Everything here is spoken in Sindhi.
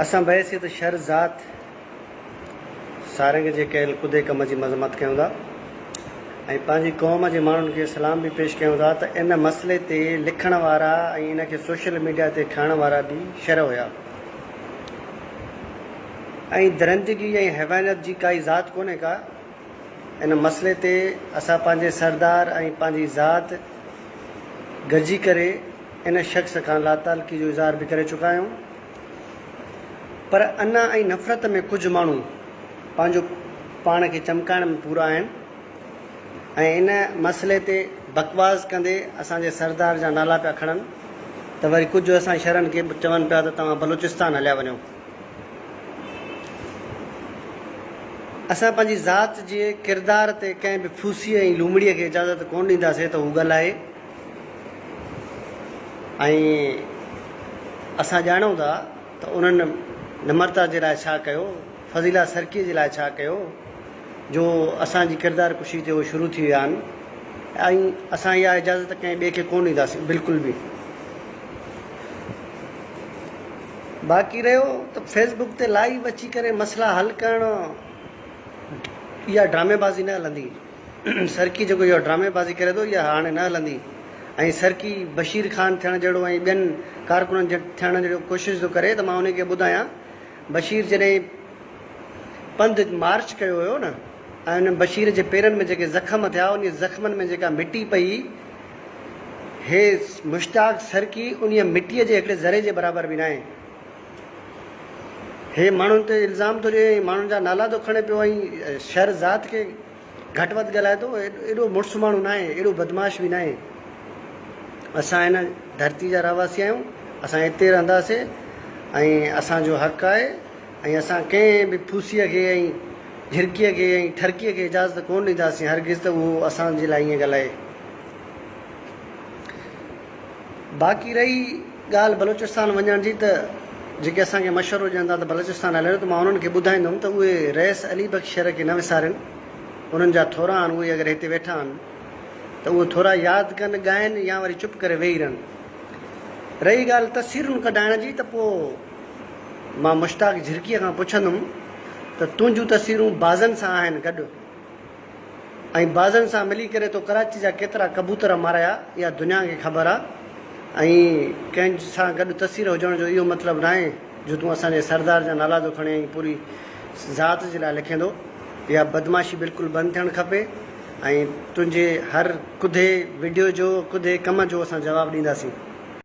اسان بحيثيت شھر ذات سارنگ جي ڪيل ڪڌي ڪم جي مذمت ڪيون ٿا ۽ پنهنجي قوم جي ماڻهن کي سلام به پيش ڪيون ٿا ته ان مسئلي تي لکڻ وارا ۽ ان کي سوشل ميڊيا تي ٺاهڻ وارا به شھر هيا ۽ درندگي ۽ حيوانيت جي ڪائي ذات ڪونهي ڪا ان مسئلي تي اسان پنهنجي سردار ۽ پنهنجي ذات گڏجي ڪري ان شخص کان لاتعلقي جو اظهار به ڪري چڪا آهيون پر انا ۽ نفرت ۾ ڪجهه ماڻهو پنهنجو پاڻ کي چمڪائڻ ۾ پورا آهن ۽ ان مسئلي تي بڪواس ڪندي اسان جي سردار جا نالا پيا کڻن ته وري ڪجهه اسان شھرن کي به چون پيا ته توهان بلوچستان هليا وڃو. اسان پنهنجي ذات جي ڪردار تي ڪنهن به ڦوسيء ۽ لومڙيء کي اجازت ڪونه ڏينداسين ته هو ڳالهائي ۽ اسان ڄاڻون ٿا ته انهن نمرتا جي لاء ڇا ڪيو، فضيلا سرڪيء جي لاء ڇا ڪيو جو اسان جي ڪردار ڪشي تي اهي شروع ٿي ويا آهن ۽ اسان اها اجازت ڪنهن ٻئي کي ڪونه ڏينداسين بلڪل به. باقي رهيو ته فيس بڪ تي لائيو اچي ڪري مسئلا حل ڪرڻ اها ڊرامي بازي نه هلندي. سرڪي جيڪو اها ڊرامي بازي ڪري ٿو اها هاڻي نه هلندي ۽ سرڪي بشير خان ٿيڻ جهڙو ۽ ٻين ڪارڪنن ٿيڻ جهڙو ڪوشش ٿو ڪري ته مان انهي کي ٻڌايان بشير جڏهن پنڌ مارچ ڪيو هيو نه ۽ ان بشير جي پيرن ۾ جيڪي زخم ٿيا انهي زخمن ۾ جيڪا مٽي پئي هي مشتاق سرڪي انهي مٽي جي هڪڙي ذري جي برابر به ناهي. هي ماڻهن تي الزام ٿو ڏئي ۽ ماڻهن جا نالا ٿو کڻي پيو ۽ شر ذات کي گهٽ وڌ ڳالهائي ٿو. ايڏو مڙس ماڻهو ناهي، ايڏو بدمعاش به ناهي. اسان هن ڌرتي جا رهواسي آهيون، اسان هتي رهنداسين ۽ اسان جو حق آهي ۽ اسان ڪنهن به ڦوسيء کي ۽ جهرڪيء کي ۽ ٺرڪيء کي اجازت ڪونه ڏينداسين هرگز ته اهو اسان جي لاء ائين ڳالهائي. باقي رهي ڳالهه بلوچستان وڃڻ جي ته جيڪي اسان کي مشورو ڏين ٿا ته بلوچستان هلي وڃو ته مان انهن کي ٻڌائيندم ته اهي رئيس علي بخش شر کي نه وسارين انهن جا ٿورا آهن اهي اگر هتي ويٺا آهن ته اهي ٿورا ياد ڪن ڳائن يا وري چپ ڪري ويهي رهن. رهي ڳالهه تصويرن ڪڍائڻ جي ته پوء مان مشتاق جھرڪيء کان پڇندم ته تنهنجون تصويرون بازن سان آهن گڏ ۽ بازن سان ملي ڪري تو ڪراچي جا ڪيترا ڪبوتر مارايا اها دنيا کي خبر آ ۽ ڪنهن سان گڏ تصوير هجڻ جو اهو مطلب ناهي جو تون اسان جي سردار جا نالا ٿو کڻين ۽ پوري ذات جي لاء لکين ٿو اها بدمعاشي بلڪل بند ٿيڻ کپي ۽ تنهنجي هر ڪڌي وڊيو جو ڪڌي ڪم جو اسان جواب ڏينداسين.